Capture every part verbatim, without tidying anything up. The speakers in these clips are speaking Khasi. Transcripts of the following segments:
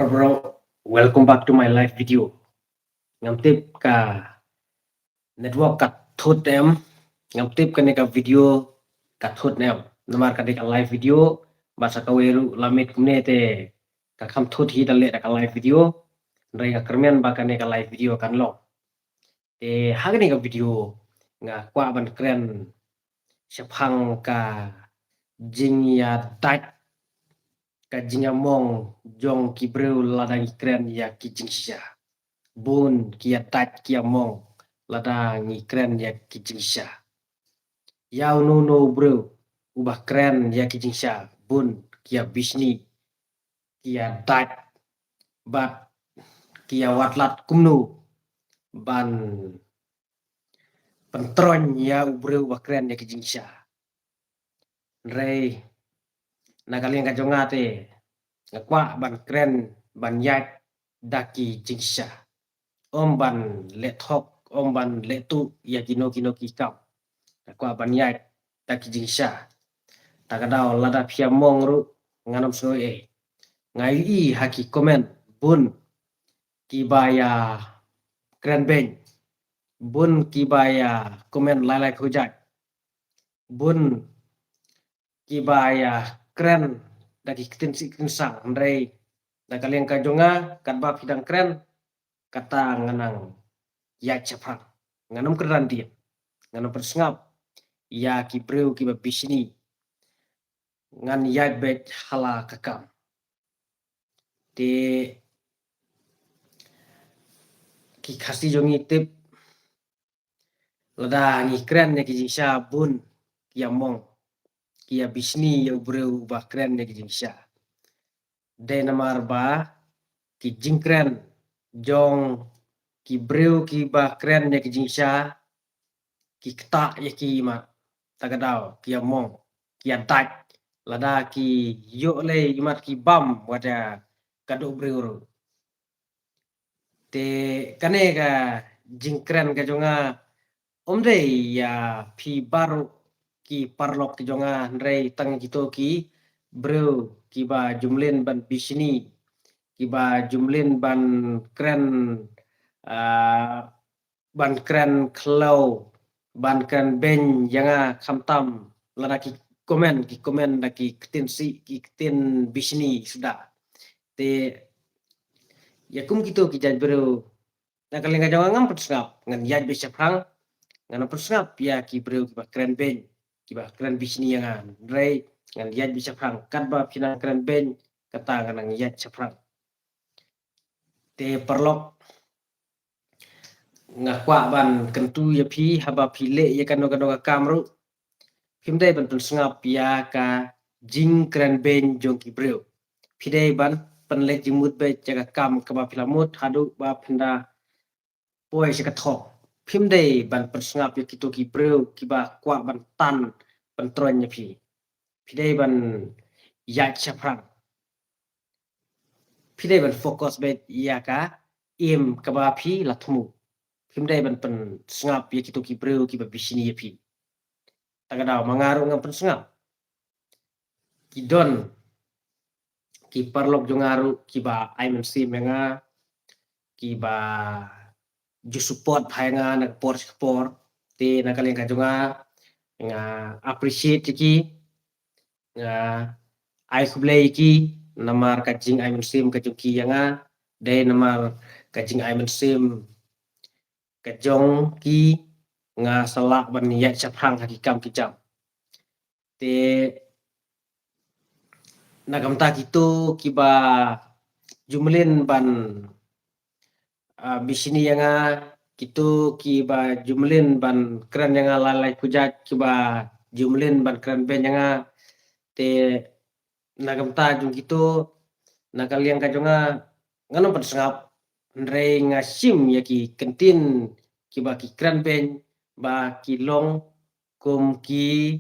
Bro, welcome back to my live video. Ngam tip ka network ka thut em, ngam tip kane ka video ka thut em. Namar kane ka live video, ba sa kawei ruh la miet kumne te ka kham thut hi da leh da ka live video. Hynrei nga kyrmen ba kane ka live video kan long. Te ha kane ka video nga kwah ban kren shaphang ka jingïadait, ka jingïamong jong ki briew lada ngi kren ïa ki jingshisha. Bun ki ïadait ki ïamong lada ngi kren ïa ki jingshisha. Ïa uno uno u briew uba kren ïa ki jingshisha, bun ki ïabishni, ki ïadait bad ki ïawad lad kumno ban pyntroiñ ïa u briew uba kren ïa ki jingshisha. Hynrei na ka liang ka jong nga te nga kwah ban kren ban ïaid da ki jingshisha. Ym ban leh thok, ym ban leh tuh ïa kino kino ki kam. Nga kwah ban ïaid da ki jingshisha. Ta ka daw lada phi ïamong ruh ngan ym sngew ei. Nga ïohi ha ki comment bun kiba ïakren beiñ, bun kiba ïa comment lai lai khujat, bun kiba ïakren da ki ktien sih ktien sang, hynrei da ka liang ka jong nga katba phi dang kren kata ngan nang ïaid shaphrang. Ngan ym kren dien, ngan ym pynsngap ïa ki briew kiba bishni. Ngan ïaid beit ha la ka kam. Te ki Khasi jong ngi tip lada ngi kren ïa ki jingshisha bun ki ïamong, ki ïabishni ïa u briew uba kren ïa ki jingshisha. Dei namar ba ki jingkren jong ki briew kiba kren ïa ki jingshisha ki ktah ïa ki imat. Ta ka daw ki ïamong, ki ïadait, lada ki ïoh lei imat ki bam wat ïa ka duh briew ruh. Te kane ka jingkren ka jong nga ym dei ïa phi baroh ki paralok ki jong nga, hynrei tang kito ki briew kiba ju mlien ban bishni, kiba ju mlien ban kren, ah, ban kren khlaw, ban kren beiñ ïa nga khamtam lada ki comment, ki comment da ki ktien sih, ki ktien bishni suda. Te ïa kum kito ki jait briew, na ka liang ka jong nga ngam pynsngap, ngan ïaid beit shaphrang. Ngan pynsngap ïa ki briew kiba kren beiñ, kiba kren bishni ïa nga, hynrei ngan ïaid beit shaphrang. Katba phi nang kren beiñ, kata ngan nang ïaid shaphrang. Te paralok, nga kwah ban kyntu ïa phi, haba phi leh ïa kano kano ka kam ruh, phim dei ban pynsngap ïa ka jingkren beiñ jong ki briew. Phi dei ban pynleit jingmut beit ïa ka kam kaba phi la mut haduh ba phin da poi sha ka thok. Phim dei ban pynsngap ïa kito ki briew kiba kwah ban tan pyntroiñ ïa phi. Phi dei ban ïaid shaphrang. Phi dei ban focus beit ïa ka im kaba phi la thmu. Phim dei ban pynsngap ïa kito ki briew kiba bishni ïa phi. Ta ka daw ma nga ruh ngam pynsngap. Ki don ki paralok jong nga ruh kiba ai mynsiem ïa nga, kiba ju support bha ïa nga na ka por sha ka por. Te na ka liang ka jong nga, nga appreciate ïa ki, nga ai khublei ïa ki namar ka jingai mynsiem ka jong ki ïa nga, dei namar ka jingai mynsiem ka jong ki nga sa lah ban ïaid shaphrang ha ki kam ki jam. Te na ka bynta kito kiba ju mlien ban, ah, bishni ïa nga, kito kiba ju mlien ban kren ïa nga lai lai khujat, kiba ju mlien ban kren beiñ ïa nga. Te na ka bynta jong kito, na ka liang ka jong nga, ngan ym pynsngap, hynrei nga shim ïa ki kyntien kiba ki kren beiñ ba ki long kum ki,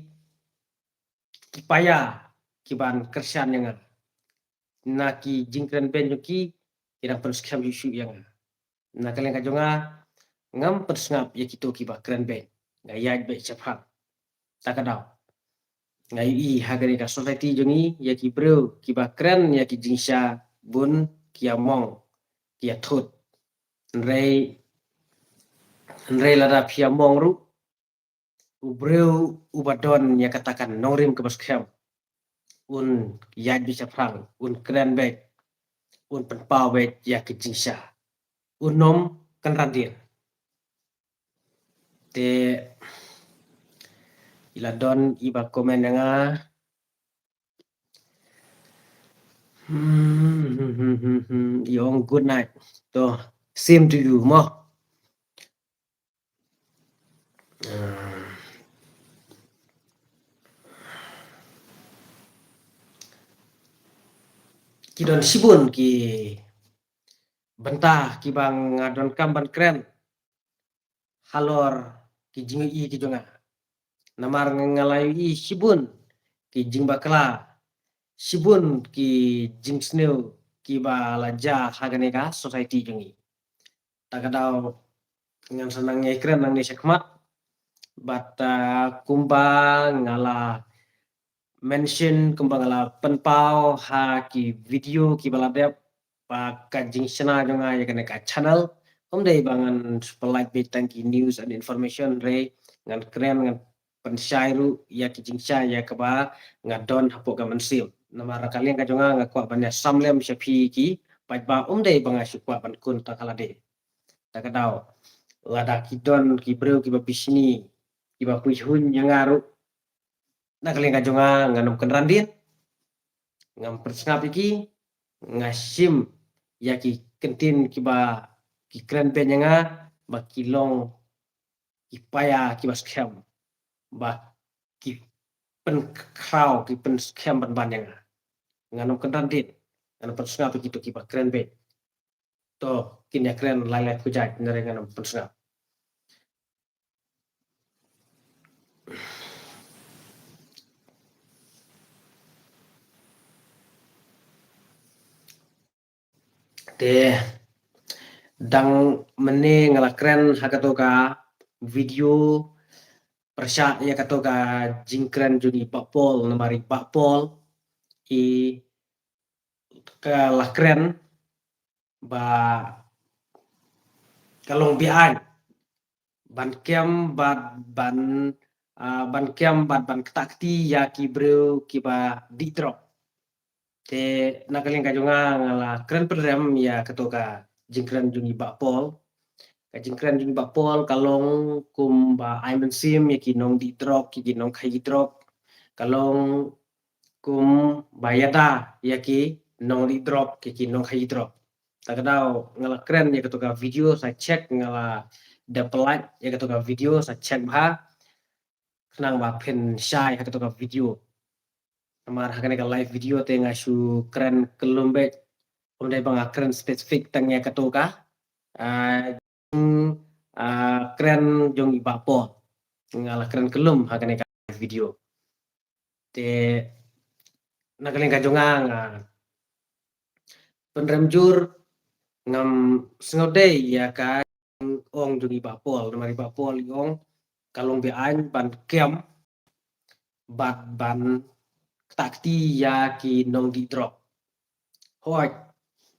ki paia kiban kyrshan ïa nga. Na ki jingkren beiñ jong ki, ki dang pynskhem shuh shuh ïa nga. Na ka liang ka jong nga, ngam pynsngap ïa kito kiba kren beiñ. Nga ïaid beit shaphrang. Ta ka daw, nga ïohi ha kane ka society jong ngi, ïa ki briew kiba kren ïa ki jingshisha bun ki ïa mong, ki ïa thut. Hynrei, hynrei lada phi ïa mong ruh, u briew uba don ïa kata ka nongrim kaba skhem, un ïaid beit shaphrang, un kren beit, un pynpaw beit ïa ki jingshisha. Un ym kynran dien. Te i la don iba comment ïa nga. Hmm, hmm, hmm, hmm, hmm. I ong good night. To, same to you mo. Ah. Ki don shibun ki bynta kiba nga donkam ban kren halor ki jingïohi ki jong nga. Namar nga la ïohi shibun ki jingbakla, shibun ki jingsniew kiba la jia ha kane ka society jong ngi. Ta ka daw ngan sa nang ïai kren nangne shakhmat. Bad, ah, kumba nga la mention, kumba nga la pynpaw ha ki video kiba la dep, ba ka jingshna jong nga ïa kane ka channel, ym dei ba ngan spotlight beit tang ki news and information, hynrei ngan kren, ngan pynshai ruh ïa ki jingshai ïa kaba nga don hapoh ka mynsiem. Namar ka liang ka jong nga, nga kwah ban ïa sam lem sha phi ki paidbah, ym dei ba nga shu kwah ban khun tang ha lade. Ta ka daw, lada ki don ki briew kiba bishni, kiba pyrshah ïa nga ruh, na ka liang ka jong nga, ngan ym kynran dien, ngam pynsngap ïa ki, nga shim ïa ki kyntien kiba ki kren beiñ ïa nga, ba ki long ki paia kiba skhem, ba ki pynkhraw, ki pynskhem ban ban ïa nga. Ngan ym kynran dien, ngan ym pynsngap ïa kito kiba kren beiñ. To, kin ïa kren lai lai pujat, hynrei ngan ym pynsngap. Te dang mynne nga la kren ha kato ka video pyrshah ïa kato ka jingkren jong i Bah Paul, namar i Bah Paul i ka la kren ba ka long beaiñ ban kem bad ban, ah, ban kem bad ban ktah kti ïa ki briew kiba dih drok. Te na ka liang ka jong nga, nga la kren pynrem ïa kato ka jingkren jong i Bah Paul. Ka jingkren jong i Bah Paul ka long kumba ai mynsiem ïa ki nongdih drok, ïa ki nongkhaïi drok. Ka long kumba ïada ïa ki nongdih drok, ïa ki nongkhaïi drok. Ta ka daw nga la kren ïa kato ka video, sa check, nga la dep like ïa kato ka video, sa check bha. Khnang ba phin shai ha kato ka video. Namar ha kane ka live video te nga shu kren kyllum beit. Ym dei ba nga kren specific tang ïa kato ka, ah, ah, kren jong i Bah Paul. Nga la kren kyllum ha kane ka live video. Te na ka liang ka jong nga, nga pynrem jur, ngam sngewdei ïa ka ong jong i Bah Paul, namar i Bah Paul i ong ka long beaiñ ban kem bad ban ktah kti ïa ki nongdih drok. Hooid,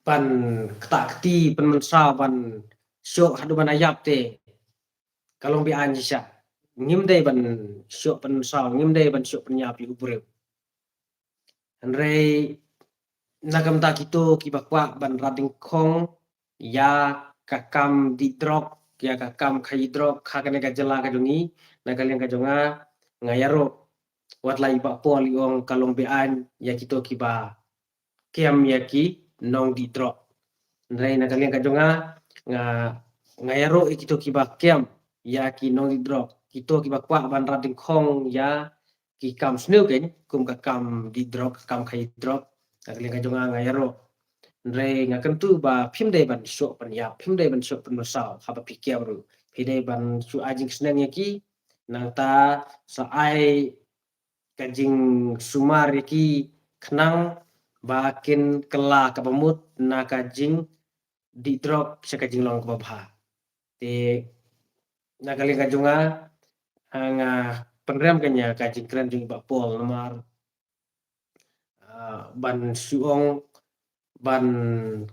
ban ktah kti, pynmynsaw, ban shoh haduh ban ïap te ka long beaiñ shisha. Ngim dei ban shoh pynmynsaw, ngim dei ban shoh pynïap ïa u briew. Hynrei na ka bynta kito kiba kwah ban rat dyngkhong ïa ka kam dih drok, ïa ka kam khaïi drok ha kane ka jylla ka jong ngi, na ka liang ka jong nga, nga ïaroh wat la i Bah Paul i ong ka long beaiñ ïa kito kiba kem ïa ki nongdih drok. Hynrei na ka liang ka jong nga, nga, nga ïaroh ïa kito kiba kem ïa ki nongdih drok, kito kiba kwah ban rat dyngkhong ïa ki kam sniew keiñ, kum ka kam dih drok, ka kam khaïi drok. Na ka liang ka jong nga, nga ïaroh. Hynrei nga kyntu ba phim dei ban shoh pynïap, phim dei ban shoh pynmynsaw haba phi kem ruh. Phi dei ban shu ai jingsneng ïa ki, nangta sa ai ka jingsumar ïa ki khnang ba kin kylla kaba mut na ka jingdih drok sha ka jinglong kaba bha. Te na ka liang ka jong nga, ah, nga pynrem kane ka jingkren jong i Bah Paul, namar, ah, ban shu ong ban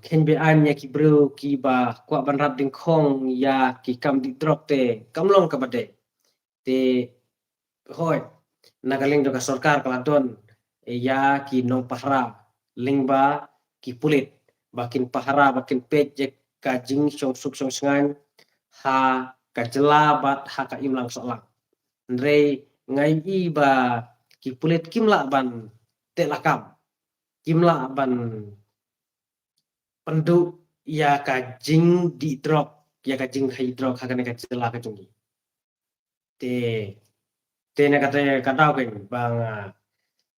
khein be-aiñ ïa ki briew kiba kwah ban rat dyngkhong ïa ki kam dih drok te kam long kaba dei. Te hooid, na ka liang jong ka sorkar ka la don ïa ki nongpahara lyngba ki pulit ba kin pahara, ba kin peit ïa ka jingshong suk shong shngaiñ ha ka jylla bad ha ka imlang sahlang. Hynrei nga ïohi ba ki pulit kim lah ban teh lakam, kim lah ban pynduh ïa ka jingdih drok, ïa ka jingkhaïi drok ha kane ka jylla ka jong ngi. Te, te na kata ka daw kein ba nga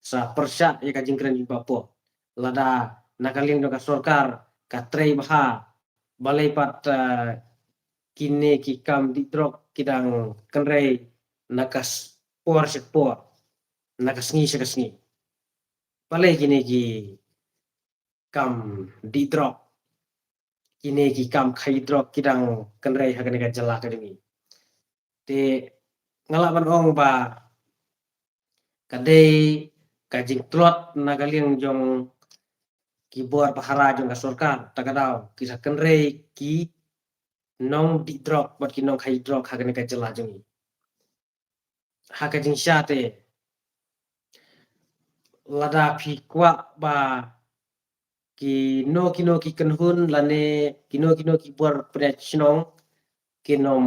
sa pyrshah ïa ka jingkren jong i Bah Paul. Lada na ka liang jong ka sorkar ka trei bha, balei pat, eh, kine ki kam dih drok ki dang kynrei na ka s-, por sha ka por, na ka sngi sha ka sngi. Balei kine ki kam dih drok, kine ki kam khaïi drok ki dang kynrei ha kane ka jylla ka jong ngi. Te nga lah ban ong ba ka dei ka jingtlot na ka liang jong ki bor pahara jong ka sorkar, ta ka daw ki sa kynrei ki nongdih drok bad ki nongkhaïi drok ha kane ka jylla jong ngi. Ha ka jingshisha te, lada phi kwah ba kino kino ki kynhun lane kino kino ki bor pynïaid shnong kin ym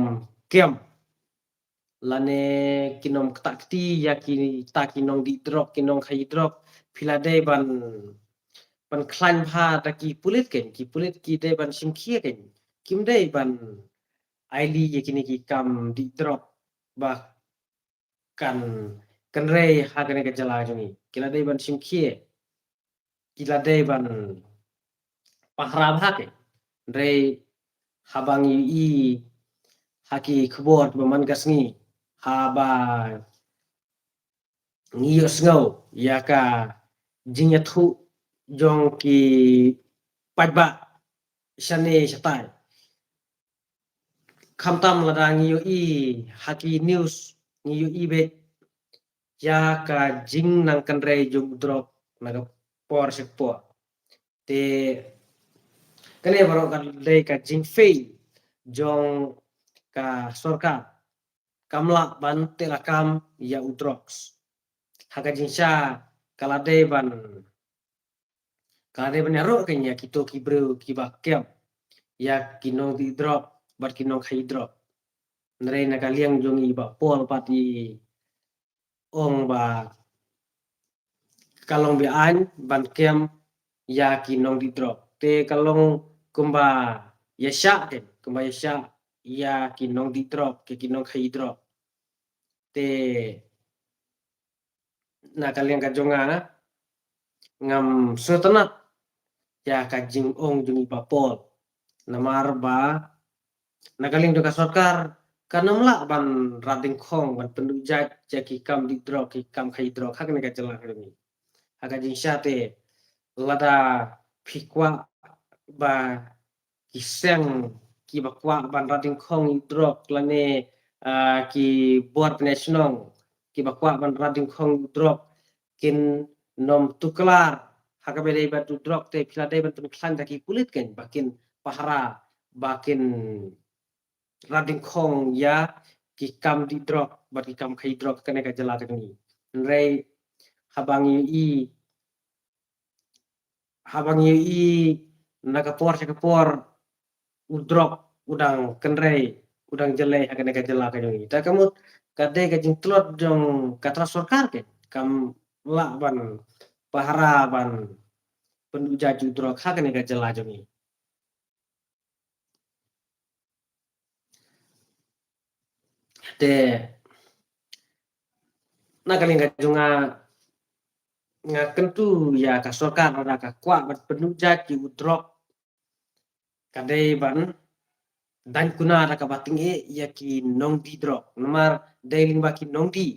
kem lane kin ym ktah kti ïa kita ki nongdih drok, ki nongkhaïi drok, phi la dei ban, ban khlaiñ bha da ki pulit kein, ki pulit ki dei ban shim khia kein. Kim dei ban ailad ïa kine ki kam dih drok ba kan kynrei ha kane ka jylla jong ngi. Ki la dei ban shim khia, ki la dei ban pahara bha kein. Hynrei haba ngi ïohi ha ki khubor kiba man ka sngi, haba ngi ïohsngew ïa ka jingïathuh jong ki paidbah shane shatai, khamtam lada ngi ïohi ha ki news, ngi ïohi beit ïa ka jingnang kynrei jong u drok na ka por sha ka por. Te kane baroh ka dei ka jingfail jong ka sorkar, kam lah ban teh lakam ïa u drugs. Ha ka jingshisha ka la dei ban, ka la dei ban ïaroh kein ïa kito ki briew kiba kem ïa ki nongdih drok bad ki nongkhaïi drok. Hynrei na ka liang jong i Bah Paul pat i ong ba ka long be-aiñ ban kem ïa ki nongdih drok. Te ka long kumba ïa shah kein, kumba ïa shah ïa ki nongdih drok, ïa ki nongkhaïi drok. Te na ka liang ka jong nga, ngam sngewtynnat ïa ka jingong jong i Bah Paul. Namar ba na ka liang jong ka sorkar kan ym lah ban rat dyngkhong ban pynduh jait ïa ki kam dih drok, ki kam khaïi drok ha kane ka jylla ka jong ngi. Ha ka jingshisha te, lada phi kwah ba ki seng kiba kwah ban rat dyngkhong ïa u drok lane, ah, ki bor pynïaid shnong kiba kwah ban rat dyngkhong ïa u drok kin ym tuklar ha kaba dei bad u drok te phi la dei ban pynkhlaiñ da ki pulit kein ba kin pahara, ba kin rat dyngkhong ïa ki kam dih drok bad ki kam khaïi drok kane ka jylla ka jong ngi. Hynrei haba ngi ïohi, haba ngi ïohi na ka por sha ka por u drok u dang kynrei, u dang jyllei ha kane ka jylla ka jong ngi. Ta ka mut ka dei ka jingtlot jong kata ka sorkar kein, kam lah ban pahara ban pynduh jait u drok ha kane ka jylla jong ngi. Te na ka liang ka jong nga, nga kyntu ïa ka sorkar lada ka kwah ban pynduh jait ïa u drok, ka dei ban dang kuna da kaba tyngeh ïa ki nongdih drok. Namar dei lyngba ki nongdih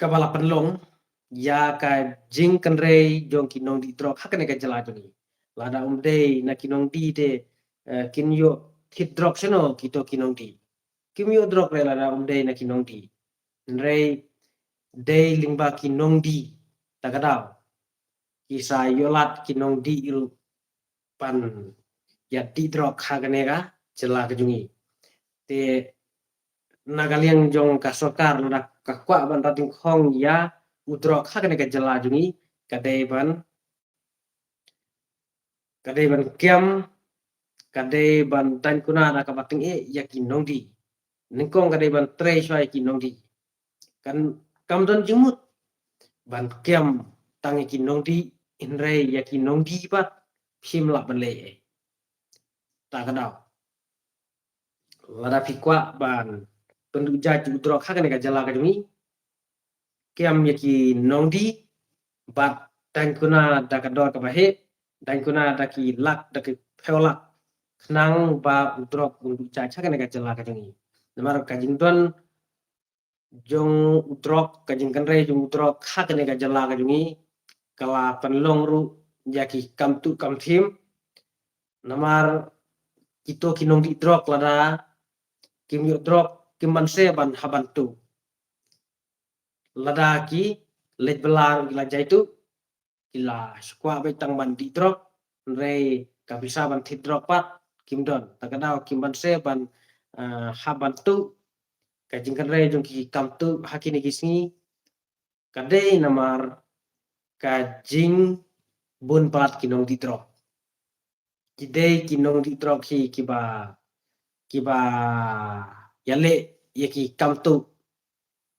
kaba la pynlong ïa ka jingkynrei jong ki nongdih drok ha kane ka jylla jong ngi. Lada ym dei na ki nongdih te, eh, kin ïoh thied drok shano kito ki nongdih? Kim ïoh drok re lada ym dei na ki nongdih. Hynrei dei lyngba ki nongdih ta ka daw. ki sa ïoh lad ki nongdih ruh ban ïa dih drok ha kane ka jylla ka jong ngi. Te na ka liang jong ka sorkar lada ka kwah ban rat dyngkhong ïa u drok ha kane ka jylla jong ngi, ka dei ban, ka dei ban kem, ka dei ban dang kuna da kaba tyngeh ïa ki nongdih. Nyngkong ka dei ban trei shuwa ïa ki nongdih. Kan, kam don jingmut ban kem tang ïa ki nongdih, hynrei ïa ki nongdih pat phim lah ban leh ei. Ta ka daw, lada phi kwah ban pynduh jait u drok ha kane ka jylla ka jong ngi, kem ïa ki nongdih bad dang kuna da ka dor kaba heh, dang kuna da ki lak, da ki phew lak, khnang ba u drok un duh jait ha kane ka jylla ka jong ngi. Namar ka jingdon jong u drok, ka jingkynrei jong u drok ha kane ka jylla ka jong ngi, ka la pynlong ruh ïa ki kam tuh kam thim. Namar kito ki nongdih drok lada kim ïoh drok, kim banse ban hap ban tuh. Lada ki leit bylla ruh ki la jai tuh, ki la shu kwah beit tang ban dih drok, hynrei ka pisa ban thied drok pat kim don. Ta ka daw kim banse ban, ah, hap ban tuh. Ka jingkynrei jong ki kam tuh ha kine ki sngi ka dei namar ka jingbun bad ki nongdih drok. Ki dei ki nongdih drok hi kiba, kiba ïaleh ïa ki kam tuh,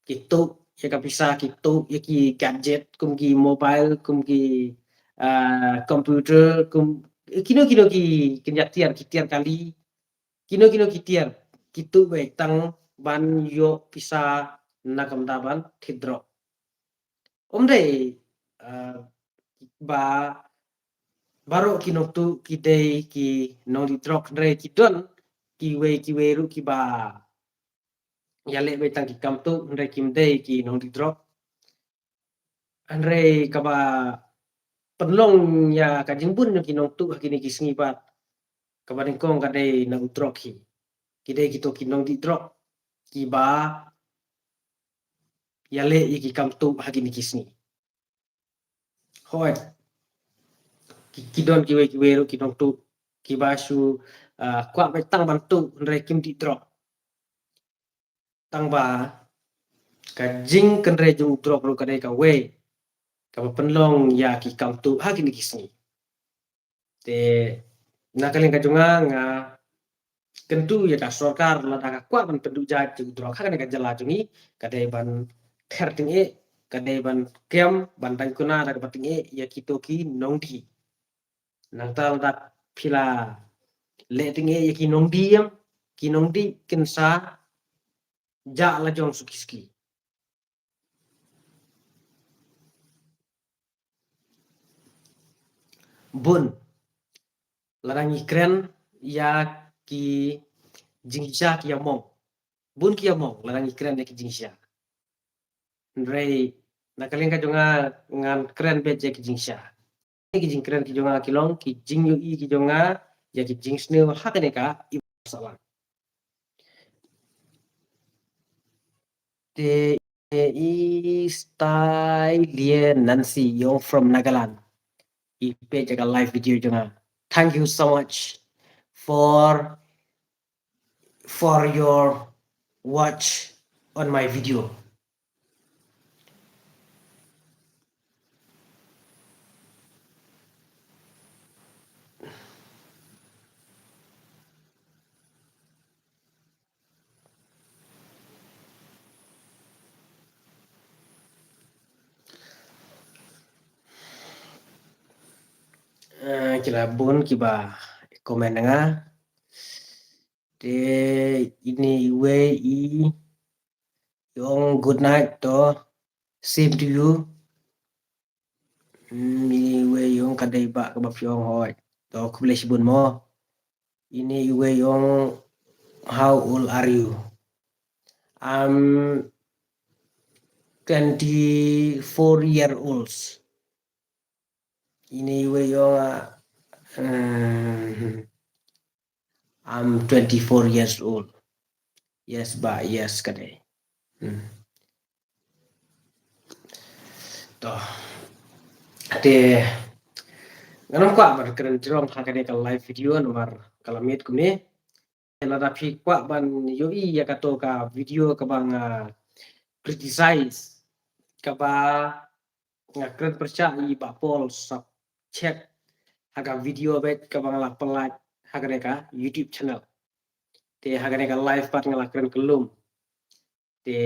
ki tuh ïa ka pisa, ki tuh ïa ki gadget, kum ki mobile, kum ki, ah, computer, kum kino kino ki kynja tiar, ki tiar kali, kino kino ki tiar, ki tuh beit tang ban ïoh pisa na ka bynta ban thied drok. Ym dei, ah, ba baroh ki nongtuh ki dei ki nongdih drok, hynrei ki don kiwei kiwei ruh kiba ïaleh beit tang ki kam tuh, hynrei kim dei ki nongdih drok. Hynrei kaba pynlong ïa ka jingbun jong ki nongtuh ha kine ki sngi pat, kaba nyngkong ka dei na u drok hi. Ki dei kito ki nongdih drok kiba ïaleh ïa ki kam tuh ha kine ki sngi. Hooid, ki, ki don kiwei kiwei ruh ki nongtuh kiba shu, ah, kwah beit tang ban tuh, hynrei kim dih drok. Tang ba ka jingkynrei jong u drok ruh ka dei kawei kaba pynlong ïa ki kam tuh ha kine ki sngi. Te na ka liang ka jong nga, nga kyntu ïa ka sorkar, lada ka kwah ban pynduh jait u drok ha kane ka jylla jong ngi, ka dei ban ther tyngeh, ka dei ban kem, ban dang kuna da kaba tyngeh ïa kito ki nongdih. Nangta lada phi la leh tyngeh ïa ki nongdih, em, ki nongdih kin sa jah la jong suki suki. Bun, lada ngi kren ïa ki jingshisha ki ïa mong. Bun ki ïa mong lada ngi kren ïa ki jingshisha. Hynrei na ka liang ka jong nga, ngan kren beit ïa ki jingshisha. Ki jingkren ki jong nga ki long ki jingïohi ki jong nga ïa ki jingsniew ha kane ka i sahlang. Te i Stylian Nancy Yong from Nagaland i peit ïa ka live video jong nga. Thank you so much for for your watch on my video. Eh, ki la bun kiba comment na nga. Te ine iwei i ong good night to, same to you. Hmm, ine iwei i ong ka dei ba kaba phi ong hooid. To khublei shibun mo. Ine iwei i ong how old are you? I'm twenty-four year olds. Ine iwei i ong, ah, hmm, I'm twenty-four years old. Yes ba, yes ka dei. Hmm. To. Te ngan ym kwah ban kren jrong ha kane ka live video namar ka la miet kumne. Te lada phi kwah ban ïohi ïa kato ka video kaba nga criticize, kaba nga kren pyrshah ïa i Bah Paul Sapchek ha ka video beit kaba nga la pynlait ha kane ka YouTube channel. Te ha kane ka live pat nga la kren kyllum. Te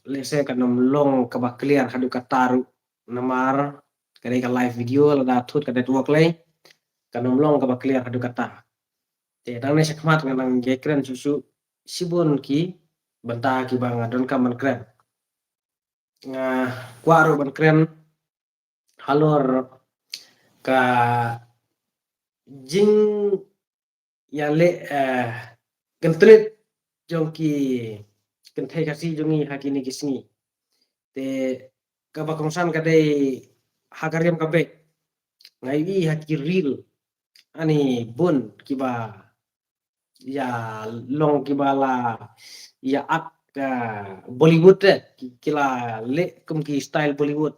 lehse kan ym long kaba clear haduh katta ruh namar kane ka live video lada thut ka network lei kan ym long kaba clear haduh katta. Te nangne shakhmat nga nang ïakren shuh shuh shibun ki bynta kiba nga donkam ban kren. Nga kwah ruh ban kren halor ka jing ïaleh, eh, kyntrit jong ki kynthei Khasi jong ngi ha kine ki sngi. Te kaba kongsan ka dei ha ka riam ka beit nga ïohi ha ki reel ani bun kiba ïa long kiba la ïa act, ah, Bollywood te ki, ki la leh kum ki style Bollywood,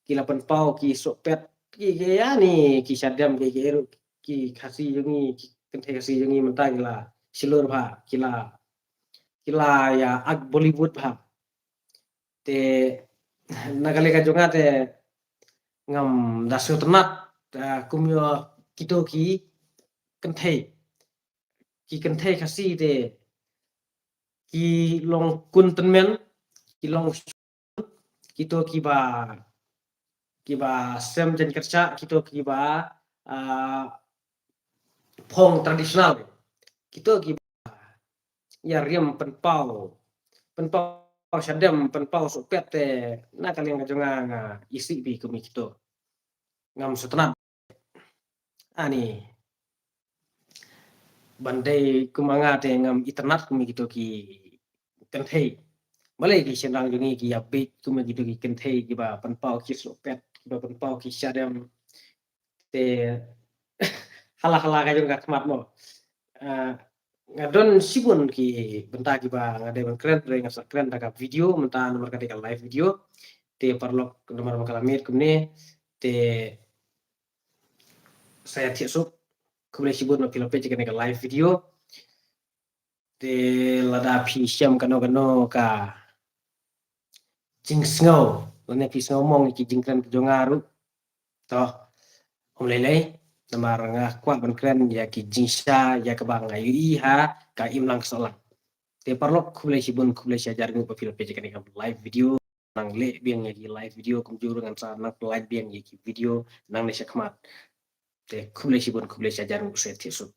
ki la pynpaw ki sohpet ki, ki ïa ni ki shadem ki, ki eru ki Khasi jong ngi, ki kynthei Khasi jong ngi mynta ki la shlur bha, ki la, ki la ïa act Bollywood bha. Te na ka liang ka jong nga te ngam da sngewtynnat, ah, kum ïa kito ki kynthei, ki kynthei Khasi te ki long khun tymmen, ki long kito kiba, kiba sem jaiñ kyrshah, kito kiba, ah, phong traditional, kito kiba ïa riam pynpaw, pynpaw shadem, pynpaw sohpet te na ka liang ka jong nga nga isih bha kum ïa kito. Ngam sngewtynnat ani ban dei kum nga te ngam itynnat kum ïa kito ki kynthei. Balei ki shynrang jong ngi ki ïa bit kum ïa kito ki kynthei kiba pynpaw ki sohpet, kiba pynpaw ki shadem. Te hala hala ka jong ka khmat mo. Ah, nga don shibun ki bynta kiba nga dei ban kren, hynrei nga sa kren da ka video mynta namar ka dei ka live video. Te paralok namar ba ka la miet kumne te sa ïa thiah suk. Khublei shibun ba phi la peit ïa kane ka live video. Te lada phi shem kano kano ka jingsngew lane phi sngew mong ïa ki jingkren ki jong nga ruh, to ym lei lei, namar nga kwah ban kren ïa ki jingshisha ïa kaba nga ïohi ha ka imlang ka sahlang. Te paralok khublei shibun, khublei shihajar nguh ba phi la peit ïa kane ka live video. Nang leh biang ïa ki live video kumjuh ruh ngan sa nang pynlait biang ïa ki video nangne shakhmat. Te khublei shibun, khublei shihajar nguh, sa ïa thiah suk.